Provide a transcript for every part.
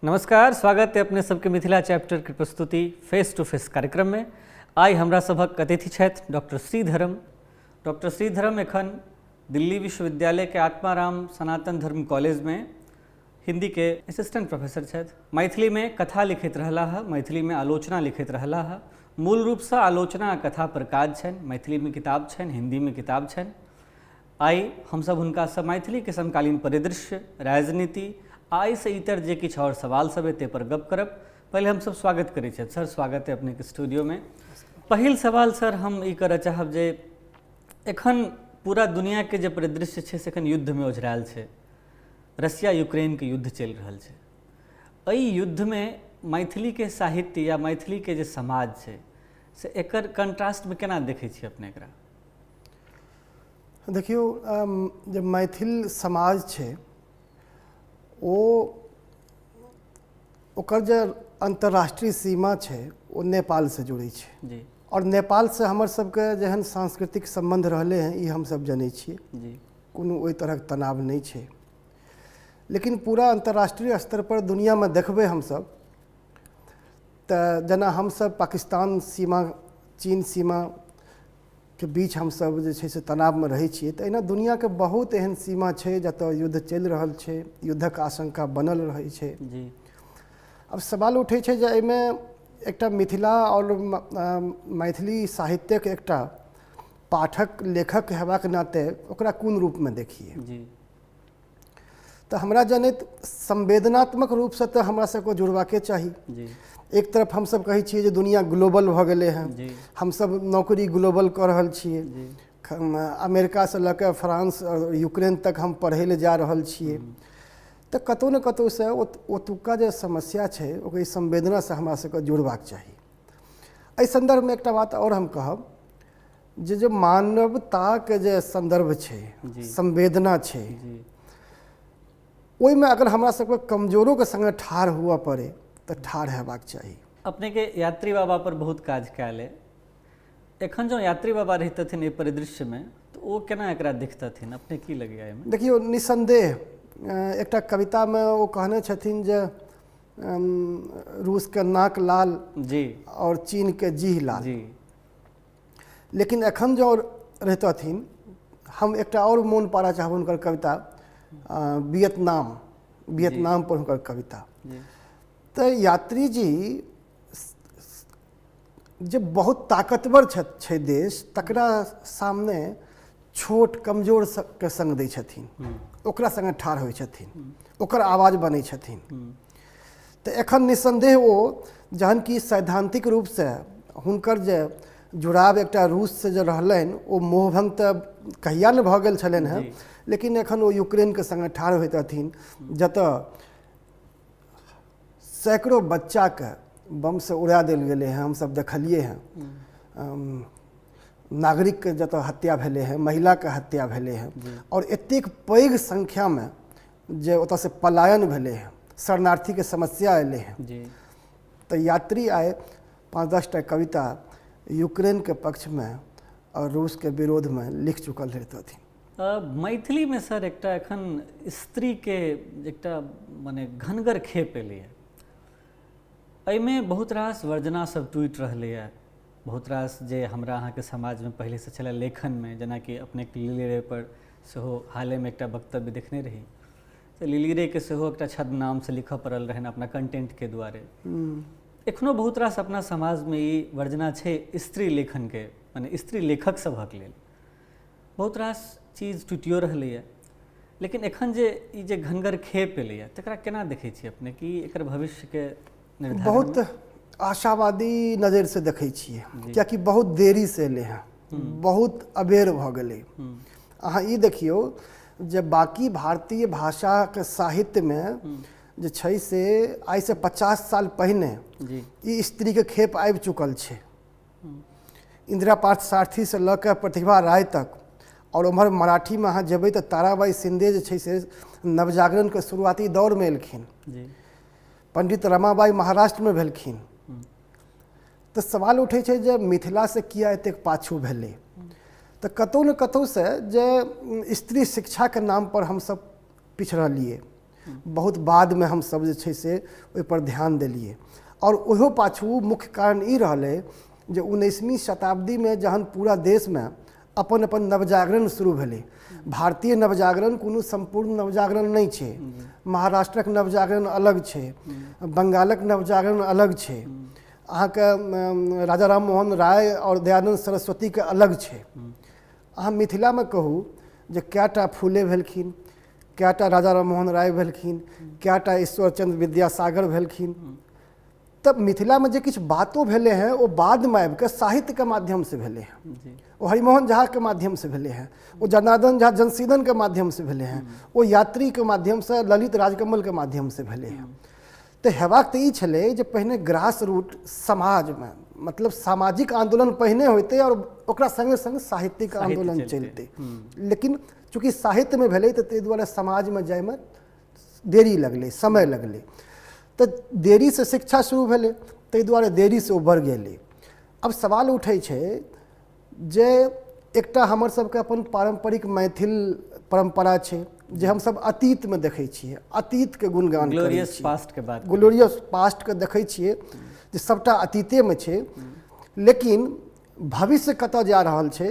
नमस्कार, स्वागत है अपने सबके मिथिला चैप्टर के प्रस्तुति फेस टू फेस कार्यक्रम में। आइ हमरा सभक अतिथि छथि डॉक्टर श्रीधरम। डॉक्टर श्रीधरम एखन दिल्ली विश्वविद्यालय के आत्माराम सनातन धर्म कॉलेज में हिंदी के असिस्टेंट प्रोफेसर छथि। मैथिली में कथा लिखैत रहला है, मैथिली में आलोचना लिखैत रहला है। मूल रूपसँ आलोचना आ कथा पर काज छनि। मैथिली में किताब छनि, हिंदी में किताब छनि। आइ हमसभ हुनकासँ मैथिलीके समकालीन परिदृश्य, राजनीति आ एहिसँ इतर जे किछु आओर सवाल सब हेतै पर गप करब। पहिले हमसभ स्वागत करै छियै सर, स्वागत है अपनेके स्टूडियोमे। पहिल सवाल सर हम ई करऽ चाहब जे एखन पूरा दुनियाके जे परिदृश्य छै से एखन युद्धमे ओझरायल छै। रसिया यूक्रेनके युद्ध चलि रहल छै। एहि युद्धमे मैथिलीके साहित्य या मैथिलीके जे समाज छै से एकर कंट्रास्टमे केना देखै छियै अपने एकरा? देखियौ, जे मैथिल समाज छै ओ ओकर जे अन्तर्राष्ट्रीय सीमा छै ओ नेपालसँ जुड़ै छै जी। आओर नेपालसँ हमर सबके जेहन सांस्कृतिक सम्बन्ध रहलै हँ ई हमसब जनै छियै जी। कोनो ओहि तरहक तनाव नहि छै। लेकिन पूरा अन्तर्राष्ट्रीय स्तरपर दुनिआँमे देखबै हमसब तऽ जेना हमसब पाकिस्तान सीमा, चीन सीमाके बीच हमसब जे छै से तनावमे रहै छियै, तऽ एहिना दुनिआँके बहुत एहन सीमा छै जतऽ युद्ध चलि रहल छै, युद्धक आशंका बनल रहै छै जी। आब सवाल उठै छै जे एहिमे एकटा मिथिला आओर मैथिली साहित्यक एकटा पाठक लेखक हेबाक नाते ओकरा कोन रूपमे देखियै जी। तऽ हमरा जनैत संवेदनात्मक रूपसँ तऽ हमरा सबके जुड़बाके चाही जी। एक तरफ हमसब कहै छियै जे दुनिया ग्लोबल भऽ गेलै हँ, हमसब नौकरी ग्लोबल कऽ रहल छियै, अमेरिकासँ लऽ कऽ फ्रांस आओर यूक्रेन तक हम पढ़ै लए जा रहल छियै, तऽ कतहु ने कतहुसँ ओतुका जे समस्या छै ओकर संवेदनासँ हमरा सबके जुड़बाक चाही। एहि सन्दर्भमे एकटा बात आओर हम कहब जे जे मानवताके जे सन्दर्भ छै, संवेदना छै, ओहिमे अगर हमरा सबके कमजोरोके सङ्गे ठाढ़ हुअ पड़ै तऽ ठाढ़ हेबाक चाही। अपनेके यात्री बाबा पर बहुत काज कयल अइ, एखन जँ यात्री बाबा रहितथिन एहि परिदृश्यमे तऽ ओ केना एकरा देखतथिन, अपने की लगैए एहिमे? देखियौ, निस्सन्देह एकटा कवितामे ओ कहने छथिन जे रूसके नाक लाल जी आओर चीनके जीह लाल जी। लेकिन एखन जँ रहितथिन, हम एकटा आओर मोन पाड़ऽ चाहब हुनकर कविता वियतनाम, वियतनाम पर हुनकर कविता। तऽ यात्री जी जे बहुत ताकतवर छै देश, तकरा सामने छोट कमजोर के सङ्ग दै छथिन, ओकरा सङ्गे ठाढ़ होइ छथिन, ओकर आवाज बनै छथिन। तऽ एखन निस्सन्देह ओ जहन कि सैद्धान्तिक रूपसँ हुनकर जे जुड़ाव एकटा रूससँ जे रहलनि ओ मोहभङ्ग तऽ कहिया ने भऽ गेल छलनि हेँ, लेकिन एखन ओ यूक्रेनके सङ्गे ठाढ़ होइतथिन जतऽ सैकड़ों बच्चाके बमसँ उड़ा देल गेलै हँ, हमसब देखलियै हँ, नागरिकके जतऽ हत्या भेलै हँ, महिलाके हत्या भेलै हँ, आओर एतेक पैघ संख्यामे जे ओतऽसँ पलायन भेलै हँ, शरणार्थीके समस्या एलै हँ। तऽ यात्री आइ 5-10 टा कविता यूक्रेनके पक्षमे आओर रूसके विरोधमे लिख चुकल रहितथिन। मैथिलीमे सर एकटा एखन स्त्रीके एकटा मने घनगर खेप एलैए, एहिमे बहुत रास वर्जना सब टूटि रहलैए, बहुत रास जे हमरा अहाँके समाजमे पहिलेसँ छलै लेखनमे, जेनाकि अपनेके लिली रे पर सेहो हालेमे एकटा वक्तव्य देखने रही, तऽ लिली रेके सेहो एकटा छद्मनामसँ लिखऽ पड़ल रहनि अपना कंटेंटके दुआरे। एखनो बहुत रास अपना समाजमे ई वर्जना छै स्त्री लेखनके, मने स्त्री लेखक सभक लेल बहुत रास चीज टूटियो रहलैए, लेकिन एखन जे ई जे घनगर खेप एलैए तकरा केना देखै छियै अपने, कि एकर भविष्यके निर्धारण बहुत आशावादी नजरिसँ देखै छियै, कियाकि बहुत देरीसँ एलै हँ, बहुत अबेर भऽ गेलै। अहाँ ई देखियौ जे बाकी भारतीय भाषाके साहित्यमे जे छै से आइसँ 50 साल पहिने ई स्त्रीके खेप आबि चुकल छै। इंदिरा पार्थसारथीसँ लऽ कऽ प्रतिभा राय तक, आओर उम्हर मराठीमे अहाँ जेबै तऽ ताराबाई शिंदे जे छै से नवजागरणके शुरुआती दौरमे एलखिन, पंडित रमाबाई महाराष्ट्रमे भेलखिन। तऽ सवाल उठै छै जे मिथिलासँ किया एतेक पाछू भेलै? तऽ कतहु ने कतहुसँ जे स्त्री शिक्षाके नामपर हमसब पिछड़लियै। बहुत बादमे हमसब जे छै से ओहिपर ध्यान देलियै। आओर ओहो पाछू मुख्य कारण ई रहलै जे 19वीं शताब्दीमे जहन पूरा देशमे अपन अपन नवजागरण शुरू भेलै, भारतीय नवजागरण कोनो सम्पूर्ण नवजागरण नहि छै, महाराष्ट्रक नवजागरण अलग छै, बंगालक नवजागरण अलग छै, अहाँके राजा राम मोहन राय आओर दयानन्द सरस्वतीके अलग छै। अहाँ मिथिलामे कहू जे कएटा फूले भेलखिन, कएटा राजा राम मोहन राय भेलखिन, कएटा ईश्वरचंद्र विद्यासागर भेलखिन। तब मिथिलामे जे किछु बातो भेलै हँ ओ बादमे आबिकऽ साहित्यके माध्यमसँ भेलै हँ, ओ हरिमोहन झाके माध्यमसँ भेलै हँ, ओ जनार्दन झा जनसीदनके माध्यमसँ भेलै हँ, ओ यात्रीके माध्यमसँ ललित राजकमलके माध्यमसँ भेलै हँ। तऽ हेबाक तऽ ई छलै जे पहिने ग्रास रूट समाजमे, मतलब सामाजिक आन्दोलन पहिने होइतै आओर ओकरा सङ्गे सङ्ग साहित्यिक आन्दोलन चलितै। लेकिन चूँकि साहित्यमे भेलै तऽ ताहि दुआरे समाजमे जाइमे देरी लगलै, समय लगलै। तऽ देरीसँ शिक्षा शुरू भेलै, ताहि दुआरे देरीसँ ओ बढ़ि गेलै। आब सवाल उठै छै जे एकटा हमर सबके अपन पारम्परिक मैथिल परम्परा छै जे हमसब अतीतमे देखै छियै, अतीतके गुणगान करै छियै, ग्लोरियस पास्टके देखै छियै जे सबटा अतीतेमे छै, लेकिन भविष्य कतऽ जा रहल छै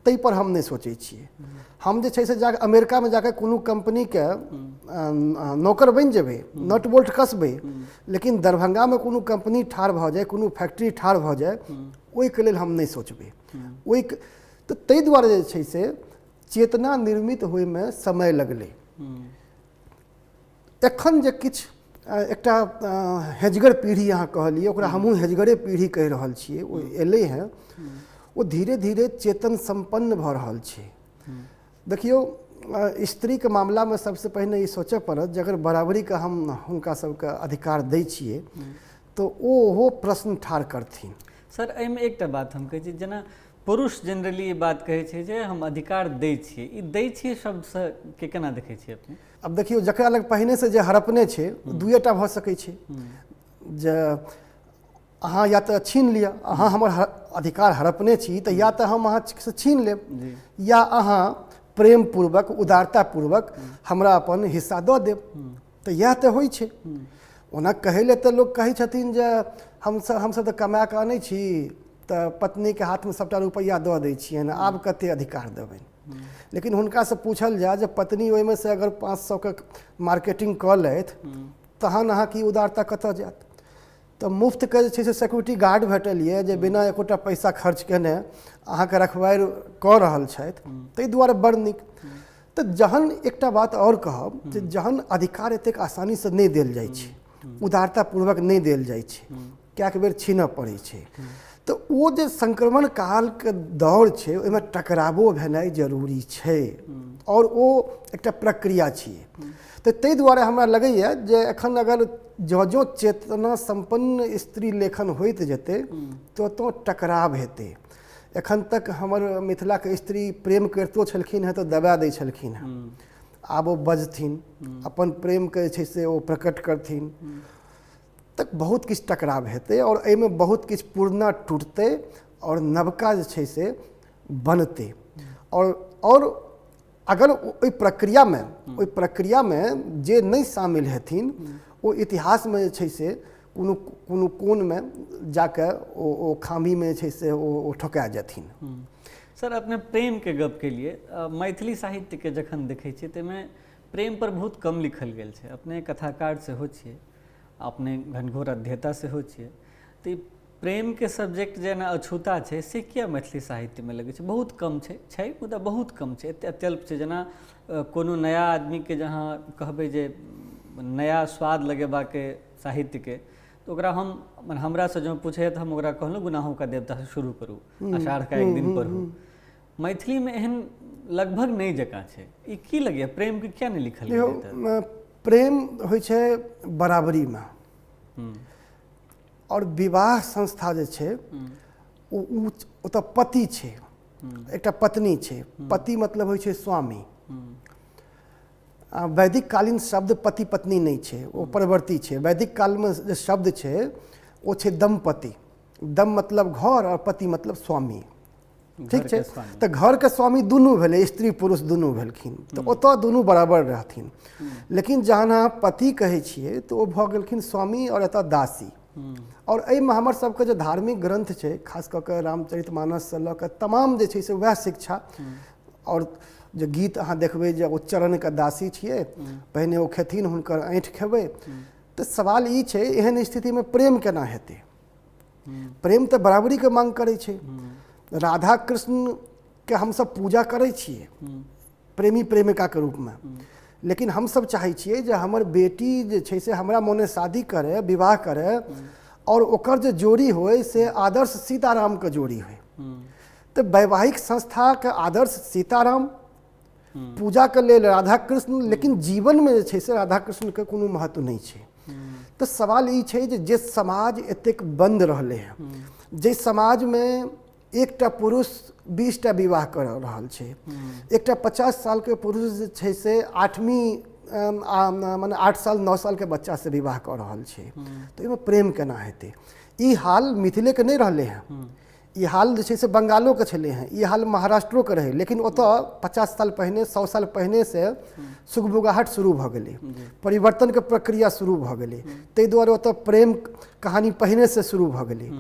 ताहिपर हम नहि सोचै छियै। हम जे छै से जाकऽ अमेरिकामे जाकऽ कोनो कम्पनीके नौकर बनि जेबै, नट बोल्ट कसबै, लेकिन दरभंगामे कोनो कम्पनी ठाढ़ भऽ जाय, कोनो फैक्ट्री ठाढ़ भऽ जाय, ओहिके लेल हम नहि सोचबै। ओहि तऽ ताहि दुआरे जे छै से चेतना निर्मित होइमे समय लगलै। एखन जे किछु एकटा हेजगर पीढ़ी अहाँ कहलियै, ओकरा हमहूँ हेजगरे पीढ़ी कहि रहल छियै, ओ एलै हँ, ओ धीरे धीरे चेतन सम्पन्न भऽ रहल छै। देखियौ, स्त्रीके मामलामे सबसँ पहिने ई सोचऽ पड़त जे अगर बराबरीके हम हुनका सबके अधिकार दै छियै तऽ ओहो प्रश्न ठाढ़ करथिन। सर, एहिमे एकटा बात हम कहै छी, जेना पुरुष जनरली ई बात कहै छै जे हम अधिकार दै छियै, ई दै छियै शब्दसँ के केना देखै छियै अपने? आब देखियौ, जकरा लग पहिनेसँ जे हड़पने छै दुएटा भऽ सकै छै, जे अहाँ या तऽ छीन लिअ, अहाँ हमर अधिकार हड़पने छी तऽ या तऽ हम अहाँसँ छीन लेब, या अहाँ प्रेमपूर्वक उदारतापूर्वक हमरा अपन हिस्सा दऽ देब। तऽ इएह तऽ होइ छै। ओना कहै लए तऽ लोक कहै छथिन जे हमसब तऽ कमा कऽ अनै छी तऽ पत्नीके हाथमे सबटा रुपैआ दऽ दै छियनि, आब कते अधिकार देबनि। लेकिन हुनकासँ पूछल जाय जे पत्नी ओहिमे से अगर 500के मार्केटिंग कऽ लथि तहन अहाँके ई उदारता कतऽ जायत? तऽ मुफ्तके जे छै से सिक्योरिटी गार्ड भेटल यऽ जे बिना एकोटा पैसा खर्च केने अहाँके रखवारि कऽ रहल छथि, ताहि दुआरे बड़ नीक। तऽ जहन एकटा बात आओर कहब जे जहन अधिकार एतेक आसानीसँ नहि देल जाइ छै, उदारतापूर्वक नहि देल जाइ छै, कएक बेर छीनऽ पड़ै छै, तऽ ओ जे संक्रमण कालके दौर छै ओहिमे टकरावो भेनाइ जरूरी छै आओर ओ एकटा प्रक्रिया छियै। तऽ ताहि दुआरे हमरा लगैए जे एखन अगर जँ जँ चेतना सम्पन्न स्त्री लेखन होइत जेतै तो तो टकराव हेतै। एखन तक हमर मिथिलाके स्त्री प्रेम करितो छलखिन हेँ तऽ दबा दै छलखिन हेँ, आब ओ बजथिन, अपन प्रेमके जे छै से ओ प्रकट करथिन, तक बहुत किछु टकराव हेतै आओर एहिमे बहुत किछु पुरना टूटतै आओर नवका जे छै से बनतै। आओर अगर ओहि प्रक्रियामे जे नहि शामिल हेथिन ओ इतिहासमे जे छै से कोनो कोनो कोनमे जाकऽ ओ खामीमे जे छै से ओ ठोका जेथिन। सर, अपने प्रेमके गप केलिए, मैथिली साहित्यके जखन देखै छियै ताहिमे प्रेम पर बहुत कम लिखल गेल छै। अपने कथाकार सेहो छियै, अपने घनघोर अध्येता सेहो छियै, तऽ प्रेमके सब्जेक्ट जेना अछूता छै से किया मैथिली साहित्यमे लगै छै? बहुत कम छै मुदा बहुत कम छै, एते अत्यल्प छै। जेना कोनो नया आदमीके जहाँ कहबै जे नया स्वाद लगेबाके साहित्यके, तऽ ओकरा हम हमरासँ जँ पूछैए तऽ हम ओकरा कहलहुँ गुनाहों का देवता से शुरू करू, आषाढ़ का एक दिन पढ़ू। मैथिलीमे एहन लगभग नहि जकाँ छै। ई की लगैए, प्रेमके किया नहि लिखल गेल? प्रेम होइ छै बराबरीमे, आओर विवाह संस्था जे छै ओ ओतऽ पति छै, एकटा पत्नी छै। पति मतलब होइ छै स्वामी। वैदिक कालीन शब्द पति पत्नी नहि छै, ओ परवर्ती छै। वैदिक कालमे जे शब्द छै ओ छै दम्पति। दम मतलब घर और पति मतलब स्वामी। ठीक छै, तऽ घरके स्वामी दुनू भेलै, स्त्री पुरुष दुनू भेलखिन, तऽ ओतऽ दुनू बराबर रहथिन। लेकिन जहन अहाँ पति कहै छियै तऽ ओ भऽ गेलखिन स्वामी आओर एतऽ दासी। आओर एहिमे हमर सबके जे धार्मिक ग्रन्थ छै, खास कऽ कऽ रामचरितमानससँ लऽ कऽ तमाम जे छै से वएह शिक्षा। आओर जे गीत अहाँ देखबै जे ओ चरणके दासी छियै, पहिने ओ खेथिन हुनकर ऐँठ खेबै। तऽ सवाल ई छै, एहन स्थितिमे प्रेम केना हेतै? प्रेम तऽ बराबरीके मांग करै छै। राधा कृष्णके हमसब पूजा करै छियै प्रेमी प्रेमिकाके रूपमे, लेकिन हमसब चाहै छियै जे हमर बेटी जे छै से हमरा मोने शादी करे, विवाह करे, आओर ओकर जे जोड़ी होइ से आदर्श सीतारामके जोड़ी होइ। तऽ वैवाहिक संस्थाके आदर्श सीताराम, पूजाके लेल राधा कृष्ण, लेकिन जीवनमे जे छै से राधा कृष्णके कोनो महत्व नहि छै। तऽ सवाल ई छै जे समाज एतेक बन्द रहलै हँ, जाहि समाजमे एकटा पुरुष 20टा विवाह कर रहल छै, एकटा 50 सालके पुरुष जे छै से 8वीं माने 8 साल 9 सालके बच्चासँ विवाह कऽ रहल छै, तऽ ओहिमे प्रेम केना हेतै? ई हाल मिथिलेके नहि रहलै हँ, ई हाल जे छै से बंगालोके छलै हँ, ई हाल महाराष्ट्रोके रहै, लेकिन ओतऽ 50 साल पहिने 100 साल पहिनेसँ सुगबुगाहट शुरू भऽ गेलै, परिवर्तनके प्रक्रिया शुरू भऽ गेलै, ताहि दुआरे ओतऽ प्रेम कहानी पहिनेसँ शुरू भऽ गेलै।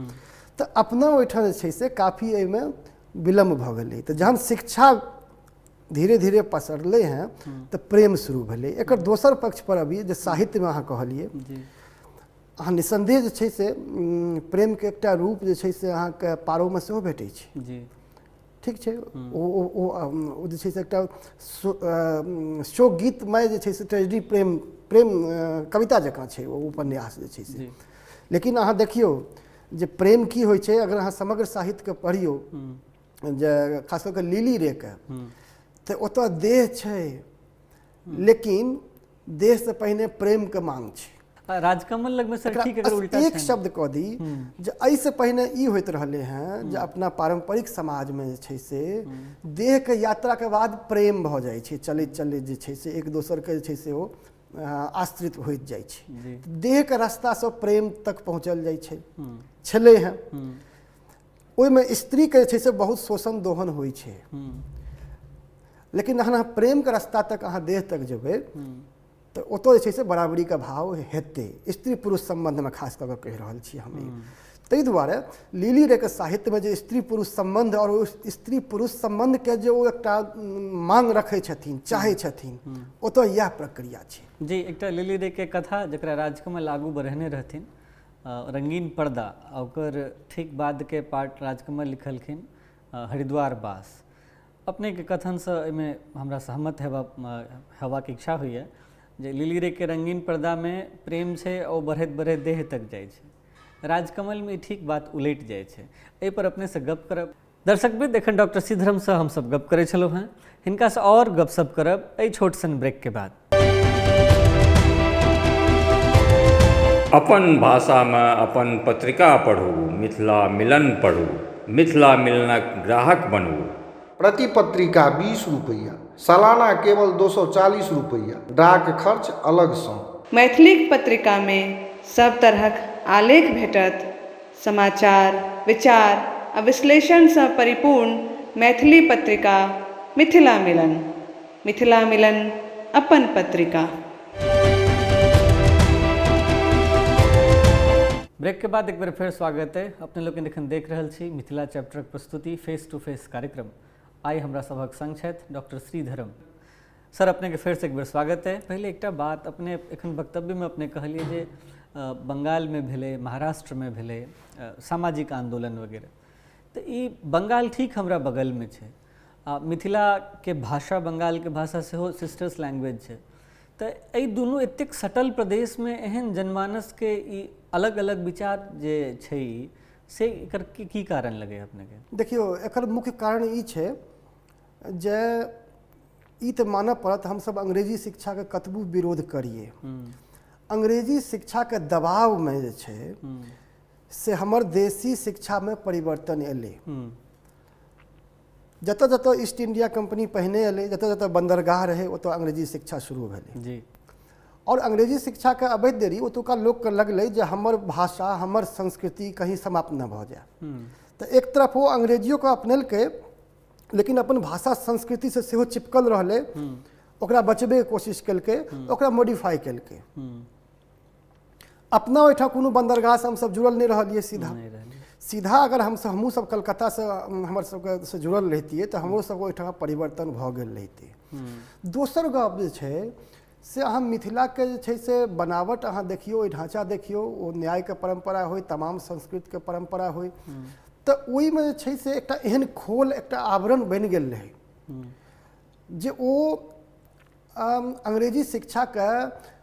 तऽ अपना ओहिठाम जे छै से काफी एहिमे विलम्ब भऽ गेलै। तऽ जहन शिक्षा धीरे धीरे पसरलै हँ तऽ प्रेम शुरू भेलै। एकर दोसर पक्षपर अभी जे साहित्यमे अहाँ कहलियै, अहाँ निस्सन्देह जे छै से प्रेमके एकटा रूप जे छै से अहाँके पारोमे सेहो भेटै छै। ठीक छै, ओ ओ ओ जे छै से एकटा शोक गीतमय जे छै से ट्रेजेडी प्रेम प्रेम कविता जकाँ छै ओ उपन्यास जे छै से। लेकिन अहाँ देखियौ जे प्रेम की होइ छै, अगर अहाँ समग्र साहित्यके पढ़ियौ, जे खास कऽ कऽ लिली रेके, तऽ ओतऽ देह छै, लेकिन देहसँ पहिने प्रेमके मांग छै। राजकमल लगमे सर ठीक एकर उल्टा एक शब्द कऽ दी जे एहिसँ पहिने ई होइत रहलै हँ जे अपना पारम्परिक समाजमे जे छै से देहके यात्राके बाद प्रेम भऽ जाइ छै, चलैत चलैत जे छै से एक दोसरके जे छै से ओ आश्रित होइत जाइ छै, देहके रास्तासँ प्रेम तक पहुँचल जाइ छै छलै हँ। ओहिमे स्त्रीके जे छै से बहुत शोषण दोहन होइ छै, लेकिन जहन अहाँ प्रेमके रास्ता तक अहाँ देह तक जेबै तऽ ओतऽ जे छै से बराबरीके भाव हेतै, स्त्री पुरुष सम्बन्धमे खास कऽ कऽ कहि रहल छी हम ई। ताहि दुआरे लिली रेके साहित्यमे जे स्त्री पुरुष सम्बन्ध आओर ओ स्त्री पुरुष सम्बन्धके जे ओ एकटा मांग रखै छथिन, चाहै छथिन, ओतऽ इएह प्रक्रिया छै। जी, एकटा लिली रेके कथा जकरा राजकमल आगू बढ़ेने रहथिन, रंगीन पर्दा, ओकर ठीक बादके पार्ट राजकमल लिखलखिन हरिद्वार बास। अपनेके कथनसँ एहिमे हमरा सहमत हेबाक इच्छा होइए जे लिली रेके रंगीन पर्दामे प्रेम छै ओ बढ़ैत बढ़ैत देह तक जाइ छै, राजकमलमे ठीक बात उलटि जाइ छै। एहिपर अपनेसँ गप करब। दर्शकवृंद, एखन डॉक्टर श्रीधरमसँ हमसब गप करै छलहुँ हेँ, हिनकासँ आओर गपशप करब एहि छोट सन ब्रेकके बाद। अपन भाषामे अपन पत्रिका पढ़ू, मिथिला मिलन पढ़ू, मिथिला मिलनक ग्राहक बनू। प्रति पत्रिका 20 रुपैआ, सालाना केवल 240 रुपैआ, डाक खर्च अलगसँ। मैथिलीक पत्रिकामे सब तरहक आलेख भेटत, समाचार, विचार आ विश्लेषणसँ परिपूर्ण मैथिली पत्रिका मिथिला मिलन। मिथिला मिलन अपन पत्रिका। ब्रेक के बाद एक बेर फेर स्वागत है। अपने लोकनि एखन देख रहल छी मिथिला चैप्टरक प्रस्तुति फेस टू फेस कार्यक्रम। आइ हमरा सभक संग छथि डॉक्टर श्रीधरम सर। अपने के फेर से एक बेर स्वागत है। पहिले एकटा बात अपने एखन वक्तव्यमे अपने कहलियै जे बंगालमे भेलै, महाराष्ट्रमे भेलै सामाजिक आंदोलन वगैरह, तऽ ई बंगाल ठीक हमरा बगलमे छै आ मिथिलाके भाषा बंगालके भाषा सेहो सिस्टर्स लैंग्वेज छै, तऽ एहि दुनू एतेक सटल प्रदेशमे एहन जनमानसके ई अलग अलग विचार जे छै से एकर की कारण लगै अपनेके? देखियौ, एकर मुख्य कारण ई छै जे ई तऽ मानऽ पड़त हमसब अंग्रेजी शिक्षाके कतबो विरोध करियै, अंग्रेजी शिक्षाके दबावमे जे छै से हमर देशी शिक्षामे परिवर्तन एलै। जतऽ जतऽ ईस्ट इंडिया कंपनी पहिने एलै, जतऽ जतऽ बन्दरगाह रहै ओतऽ अंग्रेजी शिक्षा शुरू भेलै जी। और अंग्रेजी शिक्षाके अबैत देरी ओतुका लोकके लगलै जे हमर भाषा हमर संस्कृति कहीं समाप्त न भऽ जाय, तऽ एक तरफ ओ अंग्रेजियोके अपनेलकै लेकिन अपन भाषा संस्कृतिसँ सेहो चिपकल रहलै, ओकरा बचबैके कोशिश केलकै, ओकरा मोडिफाइ केलकै। अपना ओहिठाम कोनो बन्दरगाहसँ हमसब जुड़ल नहि रहलियै सीधा सीधा। अगर हमसब हमहूँ सब कलकत्तासँ हमर सबके से जुड़ल रहितियै तऽ हमरो सबके ओहिठाम परिवर्तन भऽ गेल रहितै। दोसर गप जे छै से अहाँ मिथिलाके जे छै से बनावट अहाँ देखियौ, ओहि ढाँचा देखियौ, ओ न्यायके परम्परा होइ, तमाम संस्कृतके परम्परा होइ, तऽ ओहिमे जे छै से एकटा एहन खोल, एकटा आवरण बनि गेल रहै जे ओ अंग्रेजी शिक्षाके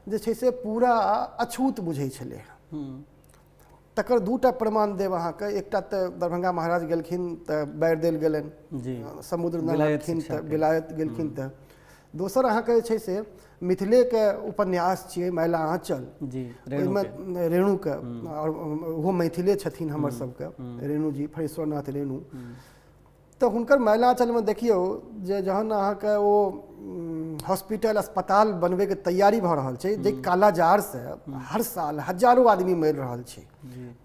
जे छै से पूरा अछूत बुझै छलै। तकर दूटा प्रमाण देब अहाँके। एकटा तऽ दरभंगा महाराज गेलखिन तऽ बारि देल गेलनि, समुद्र नहालखिन तऽ विलायत गेलखिन। तऽ दोसर अहाँके जे छै से मिथिलेके उपन्यास छियै मैला आँचल, ओहिमे रेणुके, आओर ओहो मैथिले छथिन हमर सबके रेणु जी, फणीश्वरनाथ रेणु। तऽ हुनकर मैला आँचलमे देखियौ जे जहन अहाँके ओ हॉस्पिटल अस्पताल बनबैके तैयारी भऽ रहल छै, जे कालाजारसँ हर साल हजारो आदमी मरि रहल छै,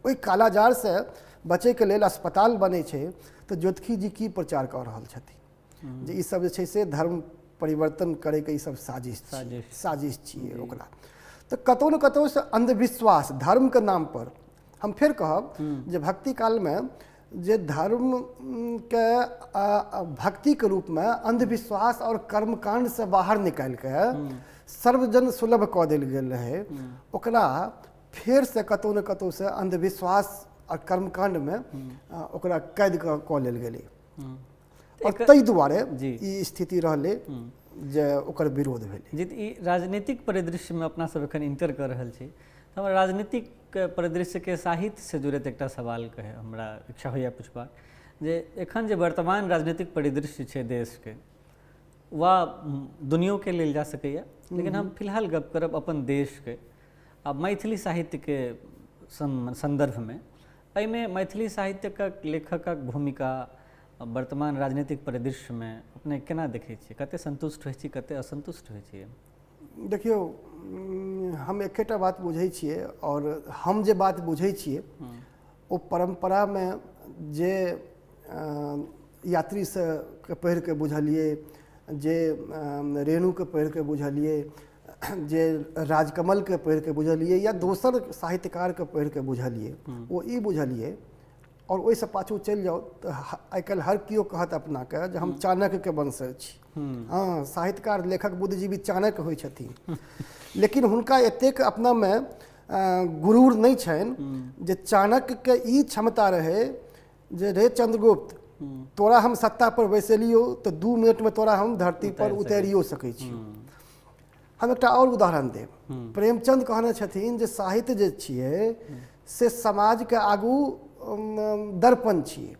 ओहि कालाजारसँ बचैके लेल अस्पताल बनै छै, तऽ ज्योतिषी जी की प्रचार कऽ रहल छथिन जे ई सब जे छै से धर्म परिवर्तन करैके ई सब साजिश छियै ओकरा। तऽ कतहु ने कतहुसँ अंधविश्वास धर्मके नामपर, हम फेर कहब जे भक्ति कालमे जे धर्मके भक्तिके रूपमे अंधविश्वास आओर कर्मकाण्डसँ बाहर निकालिके सर्वजन सुलभ कऽ देल गेल रहै, ओकरा फेरसँ कतहु ने कतहुसँ अंधविश्वास आओर कर्मकाण्डमे ओकरा कैद कऽ लेल गेलै। आओर ताहि दुआरे ई स्थिति रहलै जे ओकर विरोध भेलै। जी, ई राजनीतिक परिदृश्यमे अपना सब एखन इंटर कऽ रहल छी, तऽ हमरा राजनीतिक परिदृश्यके साहित्यसँ जुड़ैत एकटा सवाल कहे हमरा इच्छा होइए पुछबाक जे एखन जे वर्तमान राजनीतिक परिदृश्य छै देशके वा दुनियोके लेल जा सकैए, लेकिन हम फिलहाल गप करब अपन देशके आ मैथिली साहित्यके सन्दर्भमे। एहिमे मैथिली साहित्यक लेखकक भूमिका वर्तमान राजनीतिक परिदृश्यमे अपने केना देखै छियै? कते सन्तुष्ट होइ छी, कते असन्तुष्ट होइ छियै? देखियौ, हम एकेटा बात बुझै छियै, आओर हम जे बात बुझै छियै ओ परम्परामे जे यात्रीसँ के पढ़िके बुझलियै, जे रेणुके पढ़िके बुझलियै, जे राजकमलके पढ़िके बुझलियै या दोसर साहित्यकारके पढ़िके बुझलियै, ओ ई बुझलियै। आओर ओहिसँ पाछू चलि जाउ तऽ आइकाल्हि हर केओ कहत अपनाके जे हम चाणक्यके वंशज छी। हँ, साहित्यकार लेखक बुद्धिजीवी चाणक्य होइ छथिन, लेकिन हुनका एतेक अपनामे गुरूर नहि छनि जे चाणक्यके ई क्षमता रहै जे रे चंद्रगुप्त, तोरा हम सत्ता पर बैसेलियौ तऽ 2 मिनटमे तोरा हम धरती पर उतारियो सकै छी। हम एकटा आओर उदाहरण देब। प्रेमचंद कहने छथिन जे साहित्य जे छियै से समाजके आगू दर्पण छियै।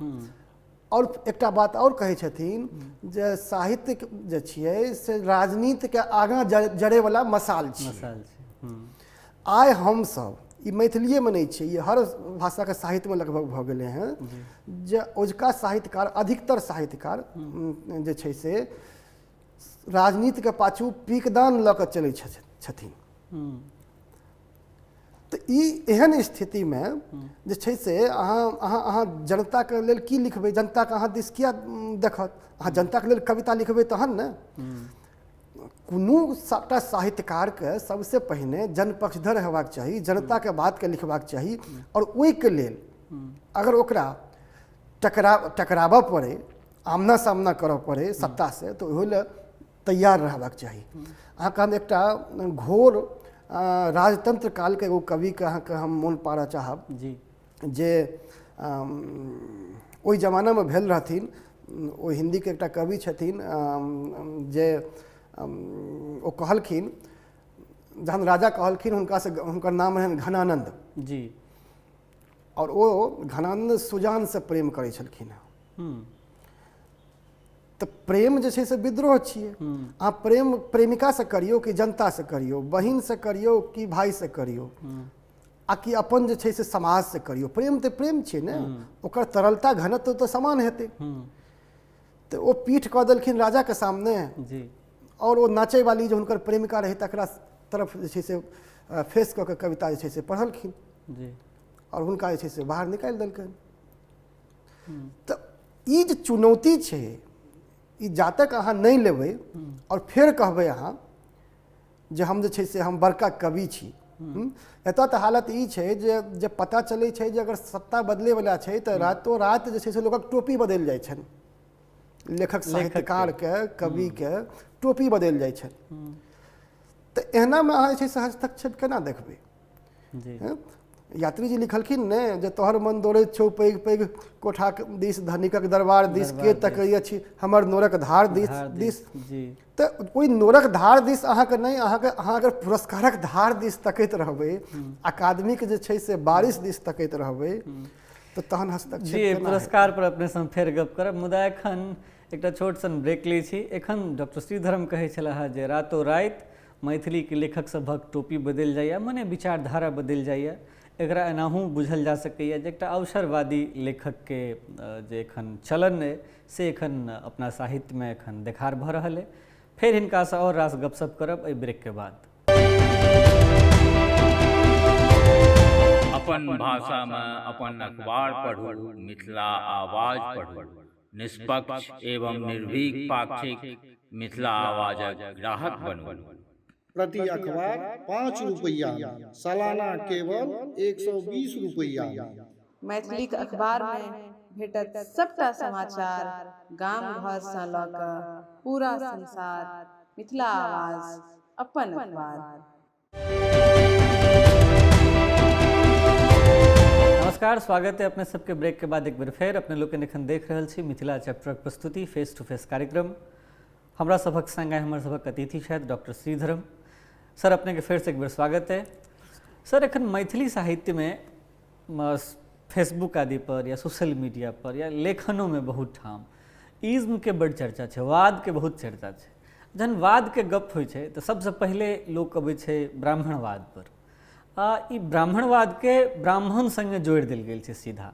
आओर एकटा बात आओर कहै छथिन जे साहित्य जे छियै से राजनीतिके आगाँ जड़ैवला मसाल छियै। आइ हमसब ई मैथिलीएमे नहि छै, ई हर भाषाके साहित्यमे लगभग भऽ गेलै हँ जे ओझका साहित्यकार, अधिकतर साहित्यकार जे छै से राजनीतिके पाछू पीकदान लऽ कऽ चलै छथिन। तऽ ई एहन स्थितिमे जे छै से अहाँ अहाँ अहाँ जनताके लेल की लिखबै? जनताके अहाँ दिस किया देखत? अहाँ जनताके लेल कविता लिखबै तहन ने। कोनो एकटा साहित्यकारके सबसँ पहिने जनपक्षधर हेबाक चाही, जनताके बातके लिखबाक चाही, आओर ओहिके लेल अगर ओकरा टकराबऽ पड़ै, आमना सामना करऽ पड़ै सत्तासँ, तऽ ओहो लए तैयार रहबाक चाही। अहाँके हम एकटा घोर राजतंत्र कालके एगो कविके अहाँके हम मोन पाड़ऽ चाहब जी, जे ओहि जमानामे भेल रहथिन। ओ हिन्दीके एकटा कवि छथिन जे ओ कहलखिन, जहन राजा कहलखिन हुनकासँ, हुनकर नाम रहनि घनानन्द जी, आओर ओ घनानन्द सुजानसँ प्रेम करै छलखिन हँ। तऽ प्रेम जे छै से विद्रोह छियै। अहाँ प्रेम प्रेमिकासँ करियौ कि जनतासँ करियौ, बहिनसँ करियौ कि भाइसँ करियौ, आ कि अपन जे छै से समाजसँ करियौ, प्रेम तऽ प्रेम छियै ने, ओकर तरलता घनत्व तऽ समान हेतै। तऽ ओ पीठ कऽ देलखिन राजाके सामने जी, आओर ओ नाचैवाली जे हुनकर प्रेमिका रहै तकरा तरफ जे छै से फेस कऽ के कविता जे छै से पढ़लखिन जी, आओर हुनका जे छै से बाहर निकालि देलकनि। तऽ ई जे चुनौती छै ई जातक अहाँ नहि लेबै आओर फेर कहबै अहाँ जे हम जे छै से हम बड़का कवि छी। एतऽ तऽ हालत ई छै जे जे पता चलै छै जे अगर सत्ता बदलैवला छै तऽ रातो राति जे छै से लोकक टोपी बदलि जाइ छनि, लेखक साहित्यकारके कविके टोपी बदलि जाइ छनि। तऽ एहनामे अहाँ जे छै से हस्तक्षेप केना देखबै? यात्री जी लिखलखिन ने जे तोहर मन दौड़ैत छौ पैघ पैघ कोठाक दिस, धनिकक दरबार दिस, के तकै अछि हमर नोरक धार दिस दिस। तऽ ओहि नोरक धार दिस अहाँके नहि, अहाँके अहाँ अगर पुरस्कारक धार दिस तकैत रहबै, अकादमीके जे छै से बारिश दिस तकैत रहबै, तऽ तहन हस्तक्षेप जी। पुरस्कार पर अपने से हम फेर गप करब, मुदा एखन एकटा छोट सन ब्रेक लै छी। एखन डॉक्टर श्रीधरम कहै छलाह जे रातो राति मैथिलीके लेखक सभक टोपी बदलि जाइए, मने विचारधारा बदलि जाइए। एकरा एनाहु बुझल जा सकैए जे एकटा अवसरवादी लेखकके जे एखन चलन अइ से एखन अपना साहित्यमे एखन देखार भऽ रहल अइ। फेर हिनकासँ आओर रास गपशप करब एहि ब्रेकके बाद। अपन भाषामे अपन अखबार पढ़ू, मिथिला आवाज पढ़ू। निष्पक्ष एवं निर्भीक पाक्षिक मिथिला आवाजक ग्राहक बनू। प्रति अखबार 5 रुपैया में, सालाना केवल 120 रुपैया में। मैथिलीक अखबारमे भेटत सबटा समाचार, गाम घरसँ लऽ कऽ पूरा संसार। मिथिला आवाज अपन अखबार। नमस्कार, स्वागत है अपने सबके ब्रेक के बाद एक बेर फेर। अपने लोग एखन देख रहल छी मिथिला चैप्टरक प्रस्तुति फेस टू फेस कार्यक्रम। हमरा सभक संग आइ हमर सभक अतिथि छथि डॉक्टर श्रीधरम सर। अपने के फेर से एक बेर स्वागत है सर। एखन मैथिली साहित्यमे फेसबुक आदि पर या सोशल मीडिया पर या लेखनों में बहुत ठाम इज्म के बड़ चर्चा छै, वाद के बहुत चर्चा छै। जहन वाद के गप होइ छै तऽ सबसँ पहिले लोक अबै छै ब्राह्मणवाद पर, आ ई ब्राह्मणवाद के ब्राह्मण संगे जोड़ि देल गेल छै सीधा,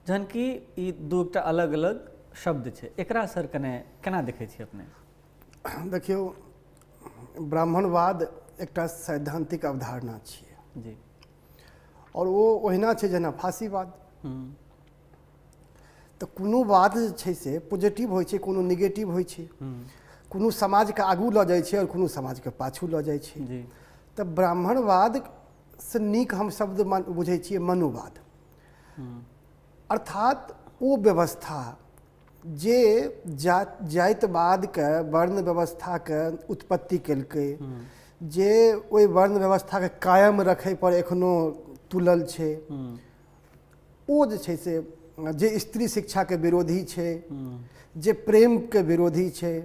जहन कि ई दू एकटा अलग अलग शब्द छै। एकरा सर कने केना देखै छियै अपने? देखियौ, ब्राह्मणवाद एकटा सैद्धांतिक अवधारणा छियै जी, आओर ओ ओहिना छै जेना फाँसीवाद। तऽ कोनो बात जे छै से पॉजिटिव होइ छै, कोनो निगेटिव होइ छै, कोनो समाजके आगू लऽ जाइ छै आओर कोनो समाजके पाछू लऽ जाइ छै। तऽ ब्राह्मणवादसँ नीक हम शब्द बुझै छियै मनुवाद, अर्थात ओ व्यवस्था जे जातिवादके वर्ण व्यवस्थाके उत्पत्ति केलकै, जे ओहि वर्ण व्यवस्थाके कायम रखै पर एखनो तुलल छै, ओ जे छै से जे स्त्री शिक्षाके विरोधी छै, जे प्रेमके विरोधी छै,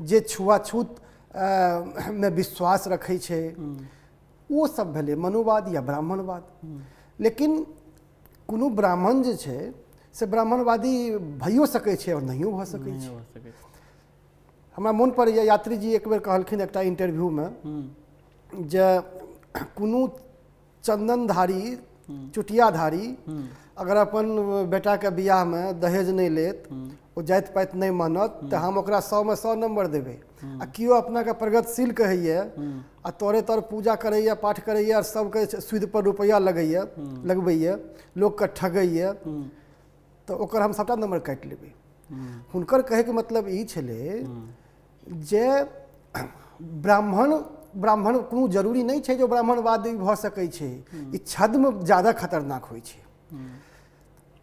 जे छुआछूत मे विश्वास रखै छै, ओ सब भेलै मनुवाद या ब्राह्मणवाद। लेकिन कोनो ब्राह्मण जे छै से ब्राह्मणवादी भइयो सकै छै आओर नहियो भऽ सकै छै। हमरा मोन पड़ैए यात्री जी एक बेर कहलखिन एकटा इंटरव्यूमे जे कोनो चन्दनधारी चुटियाधारी अगर अपन बेटाके बियाहमे दहेज नहि लेत, ओ जाति पाति नहि मानत, तऽ हम ओकरा 100 में 100 नम्बर देबै। आ केओ अपनाके प्रगतिशील कहैए आ तोरे तर पूजा करैए, पाठ करैए आओर सबके सूद पर रुपैआ लगैए लगबैए, लोकके ठगैए, तऽ ओकर हम सबटा नम्बर काटि लेबै। हुनकर कहैके मतलब ई छलै जे ब्राह्मण ब्राह्मण कोनो जरूरी नहि छै जे ब्राह्मणवादी भऽ सकै छै, ई छद्म ज्यादा खतरनाक होइ छै।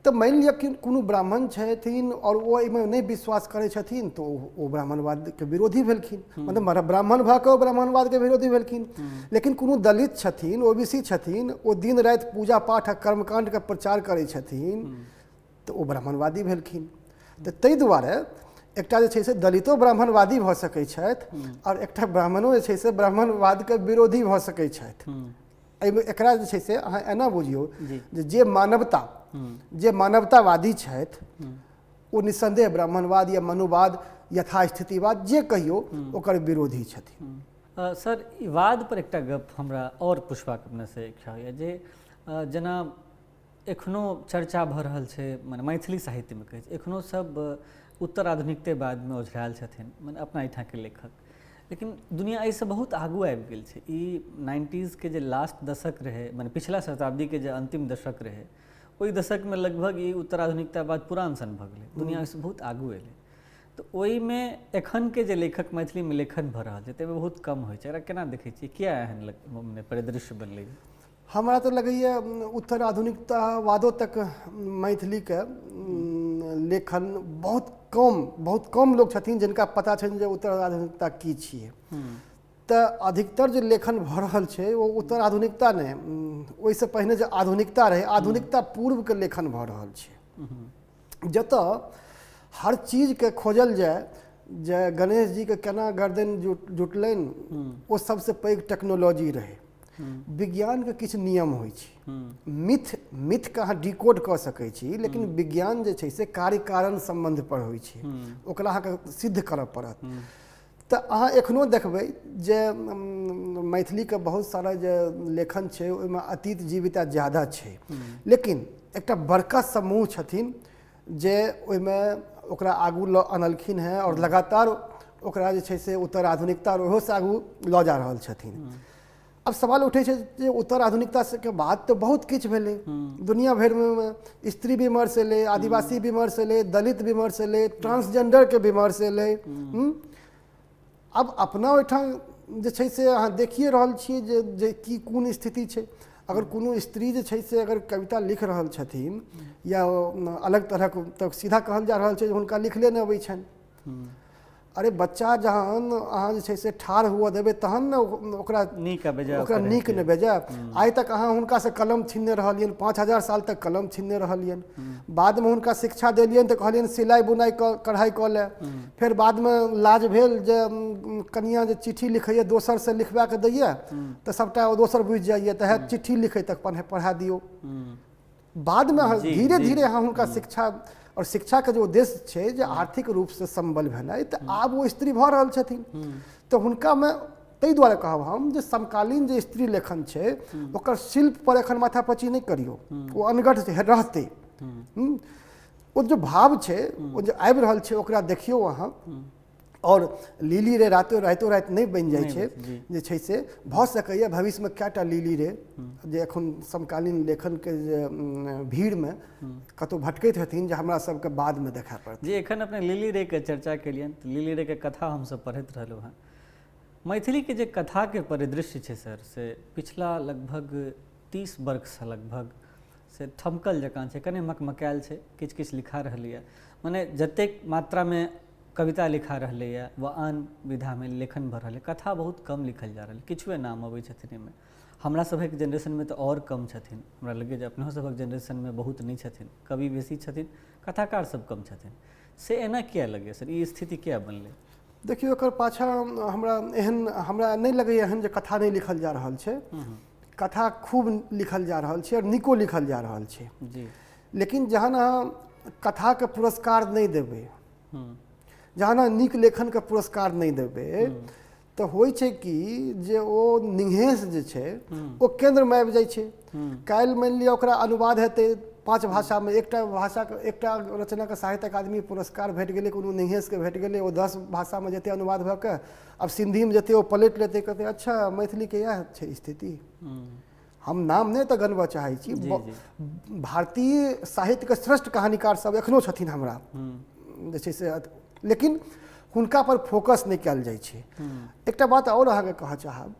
तऽ मानि लिअ कि कोनो ब्राह्मण छथिन आओर ओ एहिमे नहि विश्वास करै छथिन तऽ ओ ब्राह्मणवादके विरोधी भेलखिन, मतलब ब्राह्मण भऽ कऽ ओ ब्राह्मणवादके विरोधी भेलखिन। लेकिन कोनो दलित छथिन, ओ बी सी छथिन, ओ दिन राति पूजा पाठ आ कर्मकाण्डके प्रचार करै छथिन तऽ ओ ब्राह्मणवादी भेलखिन। तऽ ताहि दुआरे एकटा जे छै से दलितो ब्राह्मणवादी भऽ सकै छथि आओर एकटा ब्राह्मणो जे छै से ब्राह्मणवादके विरोधी भऽ सकै छथि। एहिमे एकरा जे छै से अहाँ एना बुझियौ जे जे मानवतावादी छथि ओ निस्संदेह ब्राह्मणवाद या मनुवाद, यथास्थितिवाद जे कहियौ ओकर विरोधी छथिन। सर, ई वाद पर एकटा गप हमरा आओर पुछबाक अपनेसँ इच्छा होइए जे जेना एखनो चर्चा भऽ रहल छै, मने मैथिली साहित्यमे कहै छै एखनो सब उत्तर आधुनिकते बादमे ओझरायल छथिन, मने अपना एहिठामके लेखक, लेकिन दुनिया एहिसँ बहुत आगू आबि गेल छै। ई 90s के जे लास्ट दशक रहै, मने पिछला शताब्दीके जे अन्तिम दशक रहै, ओहि दशकमे लगभग ई उत्तर आधुनिकता बाद पुरान सन भऽ गेलै, दुनिया एहिसँ बहुत आगू एलै। तऽ ओहिमे एखनके जे लेखक मैथिलीमे लेखन भऽ रहल छै ताहिमे बहुत कम होइ छै। एकरा केना देखै छियै, किया एहन परिदृश्य बनलै? हमरा तऽ लगैए उत्तर आधुनिकतावादो तक मैथिलीके लेखन बहुत कम लोक छथिन जिनका पता छनि जे उत्तर आधुनिकता की छियै। तऽ अधिकतर जे लेखन भऽ रहल छै ओ उत्तर आधुनिकता नहि, ओहिसँ पहिने जे आधुनिकता रहै, आधुनिकता पूर्वके लेखन भऽ रहल छै, जतऽ हर चीजके खोजल जाय जे गणेश जीके केना गर्दन जुटलनि, ओ सबसँ पैघ टेक्नोलॉजी रहै। विज्ञानके किछु नियम होइ छै, मिथके अहाँ डिकोड कऽ सकै छी, लेकिन विज्ञान जे छै से कार्य कारण सम्बन्ध पर होइ छै, ओकरा अहाँके सिद्ध करऽ पड़त। तऽ अहाँ एखनो देखबै जे मैथिलीके बहुत सारा जे लेखन छै ओहिमे अतीत जीविता ज्यादा छै, लेकिन एकटा बड़का समूह छथिन जे ओहिमे ओकरा आगू लऽ अनलखिन हेँ आओर लगातार ओकरा जे छै से उत्तर आधुनिकता आओर ओहोसँ आगू लऽ जा रहल छथिन। आब सवाल उठै छै जे उत्तर आधुनिकता के बाद तऽ बहुत किछु भेलै, दुनिया भरिमे स्त्री विमर्श एलै, आदिवासी विमर्श एलै, दलित विमर्श एलै, ट्रांसजेंडरके विमर्श एलै। आब अपना ओहिठाम जे छै से अहाँ देखिए रहल छियै जे जे की कोन स्थिति छै। अगर कोनो स्त्री जे छै से अगर कविता लिख रहल छथिन या अलग तरहक, तऽ सीधा कहल जा रहल छै जे हुनका लिखले नहि अबै छनि। अरे बच्चा जहन अहाँ जे छै से ठाढ़ हुअ देबै तहन ने ओकरा नीक नहि बेजाय। आइ तक अहाँ हुनकासँ कलम छीनने रहलियनि, 5000 साल तक कलम छीनने रहलियनि, बादमे हुनका शिक्षा देलियनि तऽ कहलियनि सिलाइ बुनाइ कढ़ाइ कऽ ले, फेर बादमे लाज भेल जे कनिया जे चिट्ठी लिखैए दोसरसँ लिखबा कऽ दैए तऽ सबटा ओ दोसर बुझि जाइए, तऽ है चिट्ठी लिखै तक पढ़ा दियौ। बादमे अहाँ धीरे धीरे अहाँ हुनका शिक्षा, आओर शिक्षाके जे उद्देश्य छै जे आर्थिक रूपसँ सम्बल भेनाइ, तऽ आब ओ स्त्री भऽ रहल छथिन, तऽ हुनकामे ताहि दुआरे कहब हम जे समकालीन जे स्त्री लेखन छै ओकर शिल्प पर एखन माथापच्ची नहि करियौ, ओ अनगढ़ रहतै। ओ जे भाव छै ओ जे आबि रहल छै ओकरा देखियौ अहाँ। और लिली रे रातो रातो राति नहि बनि जाइ छै जे छै से, भऽ सकैए भविष्यमे कएटा लिली रे जे एखन समकालीन लेखनके जे भीड़मे कतहु भटकैत हेथिन जे हमरा सबके बादमे देखा पड़त। जी एखन अपने लिली रे के चर्चा केलियनि, तऽ लिली रे के कथा हमसब पढ़ैत रहलहुँ हेँ। मैथिलीके जे कथाके परिदृश्य छै सर, से पिछला लगभग 30 वर्षसँ लगभग से ठमकल जकाँ छै, कने मकमकायल छै, किछु किछु लिखा रहलैए। मने जतेक मात्रामे कविता लिखा रहलैए वा आन विधामे लेखन भऽ रहलै, कथा बहुत कम लिखल जा रहल, किछुए नाम अबै छथिन एहिमे। हमरा सभक जेनरेशनमे तऽ आओर कम छथिन, हमरा लगैए जे अपनो सभक जेनरेशनमे बहुत नहि छथिन, कवि बेसी छथिन, कथाकार सब कम छथिन। से एना किया लगैए सर, ई स्थिति किया बनलै? देखियौ, एकर पाछाँ हमरा एहन हमरा नहि लगैए एहन जे कथा नहि लिखल जा रहल छै। कथा खूब लिखल जा रहल छै आओर नीको लिखल जा रहल छै जी। लेकिन जहन अहाँ कथाके पुरस्कार नहि देबै, जहन अहाँ नीक लेखनके पुरस्कार नहि देबै, तऽ होइ छै कि जे ओ निंघेस जे छै ओ केन्द्रमे आबि जाइ छै। काल्हि मानि लिअ ओकरा अनुवाद हेतै 5 भाषामे, एकटा भाषाके एकटा रचनाके साहित्य अकादमी पुरस्कार भेट गेलै, कोनो निंघेसके भेट गेलै, ओ 10 भाषामे जेतै अनुवाद भऽ कऽ, आब सिन्धीमे जेतै ओ पलटि लेतै, कहतै अच्छा मैथिलीके इएह छै स्थिति। हम नाम नहि तऽ गनबऽ चाहै छी, भारतीय साहित्यके श्रेष्ठ कहानीकार सब एखनो छथिन हमरा जे छै से, लेकिन हुनका पर फोकस नहि कयल जाइ छै। एकटा बात आओर अहाँके कहऽ चाहब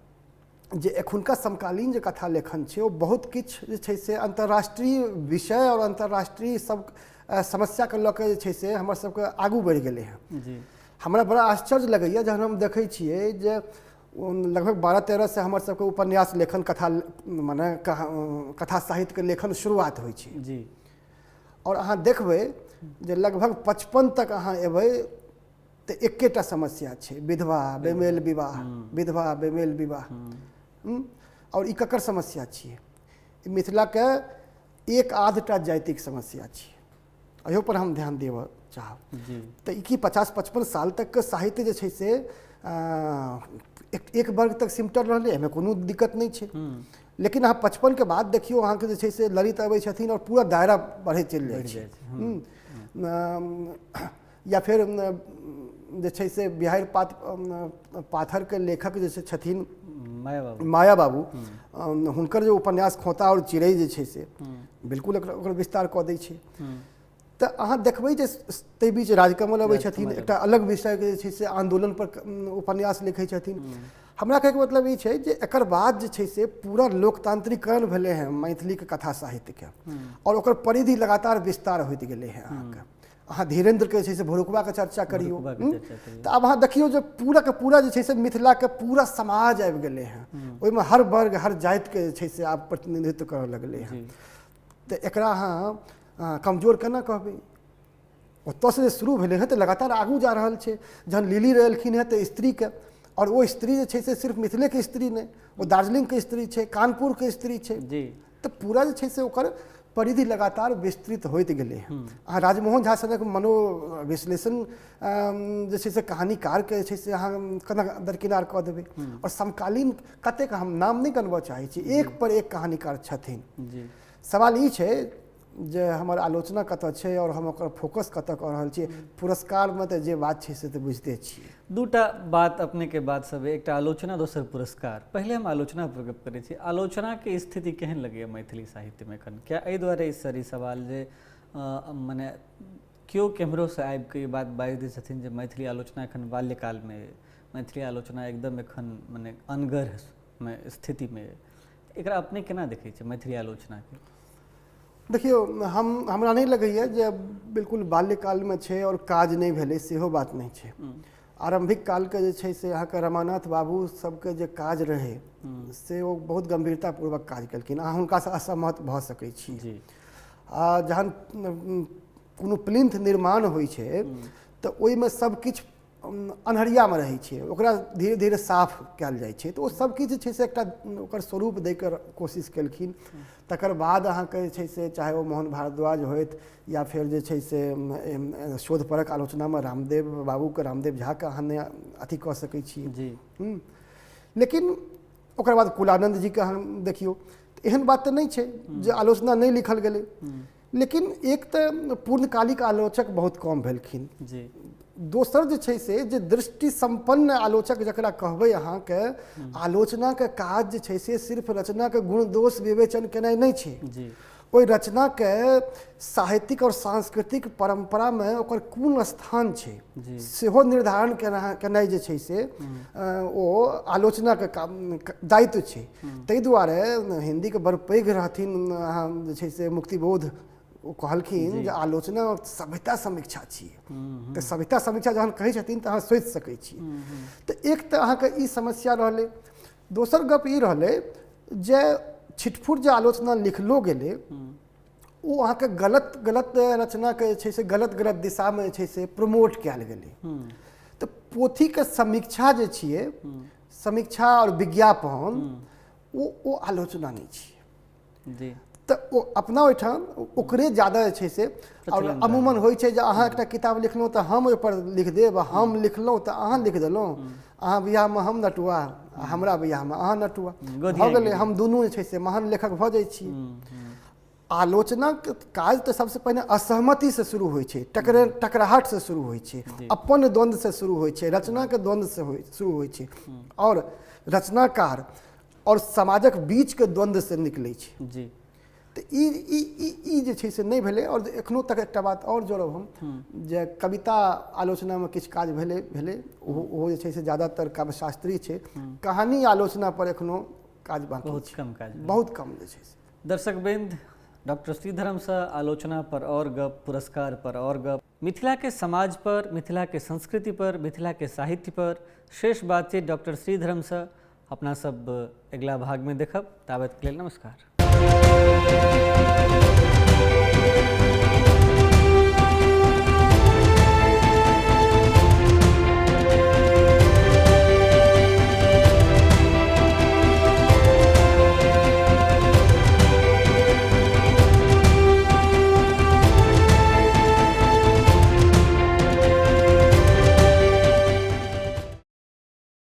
जे एखुनका समकालीन जे कथा लेखन छै ओ बहुत किछु जे छै से अन्तर्राष्ट्रीय विषय आओर अन्तर्राष्ट्रीय सब समस्याके लऽ कऽ जे छै से हमर सबके आगू बढ़ि गेलै हँ। हमरा बड़ा आश्चर्य लगैए जहन हम देखै छियै जे लगभग 12-13 से हमर सबके उपन्यास लेखन कथा मने कथा साहित्यके लेखन शुरुआत होइ छै जी। आओर अहाँ देखबै जे लगभग 55 तक अहाँ एबै तऽ एकेटा समस्या छै, विधवा बेमेल विवाह, विधवा बेमेल विवाह। आओर ई ककर समस्या छियै? ई मिथिलाके एक आधटा जातिके समस्या छियै, एहो पर हम ध्यान देबऽ चाहब। तऽ ई की 50-55 साल तकके साहित्य जे छै से एक वर्ग तक सिमटल रहलै, एहिमे कोनो दिक्कत नहि छै। लेकिन अहाँ 55 के बाद देखियौ अहाँके जे छै से ललित अबै छथिन आओर पूरा दायरा बढ़ैत चलि जाइ छै। या फेर जे छै से बिहाड़ि पाथरके लेखक जे छथिन माया बाबू, हुनकर जे उपन्यास खोता आओर चिड़ै जे छै से बिल्कुल ओकर विस्तार कऽ दै छै। तऽ अहाँ देखबै जे ताहि बीच राजकमल अबै छथिन, एकटा अलग विषयके जे छै से आन्दोलनपर उपन्यास लिखै छथिन। हमरा कहैके मतलब ई छै जे एकर बाद जे छै से पूरा लोकतांत्रिकरण भेलै हँ मैथिलीके कथा साहित्यके, आओर ओकर परिधि लगातार विस्तार होइत गेलै हँ। अहाँके अहाँ धीरेन्द्रके जे छै से भोरुकबाके चर्चा करियौ, तऽ आब अहाँ देखियौ जे पूराके पूरा जे छै से मिथिलाके पूरा समाज आबि गेलै हँ, ओहिमे हर वर्ग हर जातिके जे छै से आब प्रतिनिधित्व करऽ लगलै हँ। तऽ एकरा अहाँ कमजोर केना कहबै? ओतऽसँ जे शुरू भेलै हँ तऽ लगातार आगू जा रहल छै। जहन लिली एलखिन हँ तऽ स्त्रीके, आओर ओ स्त्री जे छै से सिर्फ मिथिलेके स्त्री नहि, ओ दार्जिलिंगके स्त्री छै, कानपुरके स्त्री छै जी। तऽ पूरा जे छै से ओकर परिधि लगातार विस्तृत होइत गेलै हँ। अहाँ राजमोहन झा सनक मनोविश्लेषण जे छै से कहानीकारके जे छै से अहाँ केना दरकिनार कऽ देबै? आओर समकालीन कतेक हम नाम नहि गनबऽ चाहै छी, एक पर एक कहानीकार छथिन जी। सवाल ई छै जे हमर आलोचना कतऽ छै आओर हम ओकर फोकस कतऽ कऽ रहल छियै। पुरस्कारमे तऽ जे बात छै से तऽ बुझिते छियै। दूटा बात अपनेके बात सब, एकटा आलोचना, दोसर पुरस्कार। पहिले हम आलोचना पर गप करै छी। आलोचनाके स्थिति केहन लगैए मैथिली साहित्यमे एखन? क्या एहि दुआरे सर ई सवाल जे मने केओ केम्हरोसँ आबिकऽ ई बात बाजि दै छथिन जे मैथिली आलोचना एखन बाल्यकालमे, मैथिली आलोचना एकदम एखन मने अनगढ़मे स्थितिमे, एकरा अपने केना देखै छियै मैथिली आलोचनाके? देखियौ, हमरा नहि लगैए जे बिल्कुल बाल्यकालमे छै आओर काज नहि भेलै, सेहो बात नहि छै। आरम्भिक कालके जे छै से अहाँके रमानाथ बाबू सबके जे काज रहै से ओ बहुत गम्भीरतापूर्वक काज केलखिन। अहाँ हुनकासँ असहमत भऽ सकै छी जी। आ जहन कोनो प्लिंथ निर्माण होइ छै तऽ ओहिमे सब किछु अन्हरियामे रहै छै, ओकरा धीरे धीरे साफ कयल जाइ छै। तऽ ओ सब किछु जे छै से एकटा ओकर स्वरूप दैके कोशिश केलखिन। तकर बाद अहाँके जे छै से चाहे ओ मोहन भारद्वाज होथि या फेर जे छै से शोधपरक आलोचनामे रामदेव बाबूके, रामदेव झाके अहाँ नहि अथी कऽ सकै छी जी। लेकिन ओकर बाद कुलानन्द जीके अहाँ देखियौ, एहन बात तऽ नहि छै जे आलोचना नहि लिखल गेलै, लेकिन एक तऽ पूर्णकालिक आलोचक बहुत कम भेलखिन जी। दोसर जे छै से जे दृष्टि सम्पन्न आलोचक जकरा कहबै अहाँके, आलोचनाके काज जे छै से सिर्फ रचनाके गुण दोष विवेचन केनाइ नहि छै जी। ओहि रचनाके साहित्यिक आओर सांस्कृतिक परम्परामे ओकर कोन स्थान छै सेहो निर्धारण केनाइ जे छै से ओ आलोचनाके दायित्व छै। ताहि दुआरे हिन्दीके बड़ पैघ रहथिन अहाँ जे छै से मुक्तिबोध, ओ कहलखिन जे आलोचना सभ्यता समीक्षा छियै। तऽ सभ्यता समीक्षा जहन कहै छथिन तऽ अहाँ सोचि सकै छी। तऽ एक तऽ अहाँके ई समस्या रहलै। दोसर गप ई रहलै जे छिटफुट जे आलोचना लिखलो गेलै ओ अहाँके गलत गलत रचनाके जे छै से गलत गलत दिशामे जे छै से प्रमोट कयल गेलै। तऽ पोथीके समीक्षा जे छियै, समीक्षा आओर विज्ञापन ओ आलोचना नहि छियै जी। तऽ ओ अपना ओहिठाम ओकरे ज्यादा जे छै से, आओर अमूमन होइ छै जे अहाँ एकटा किताब लिखलहुँ तऽ हम ओहिपर लिख देब, हम लिखलहुँ तऽ अहाँ लिख देलहुँ, अहाँ बियाहमे हम नटुआ, हमरा बियाहमे अहाँ नटुआ भऽ गेलै, हम दुनू जे छै से महान लेखक भऽ जाइ छी। आलोचनाके काज तऽ सबसँ पहिने असहमतिसँ शुरू होइ छै, टकराहटसँ शुरू होइ छै, अपन द्वन्द्वसँ शुरू होइ छै, रचनाके द्वन्द्वसँ शुरू होइ छै, आओर रचनाकार आओर समाजक बीचके द्वन्द्वसँ निकलै छै जी। तऽ ई ई ई ई जे छै से नहि भेलै। आओर एखनो तक एकटा बात आओर जोड़ब हम जे कविता आलोचनामे किछु काज भेलै भेलै ओहो जे छै से ज्यादातर काव्यशास्त्री छै। कहानी आलोचना पर एखनो काज बाकी बहुत कम काज, बहुत कम जे छै से। दर्शकवृंद, डॉक्टर श्रीधरमसँ आलोचना पर और गप, पुरस्कार पर और गप, मिथिला के समाज पर, मिथिला के संस्कृति पर, मिथिला के साहित्य पर शेष बातचीत डॉक्टर श्रीधरमसँ अपना सब अगिला भागमे देखब। ताबत के लेल नमस्कार।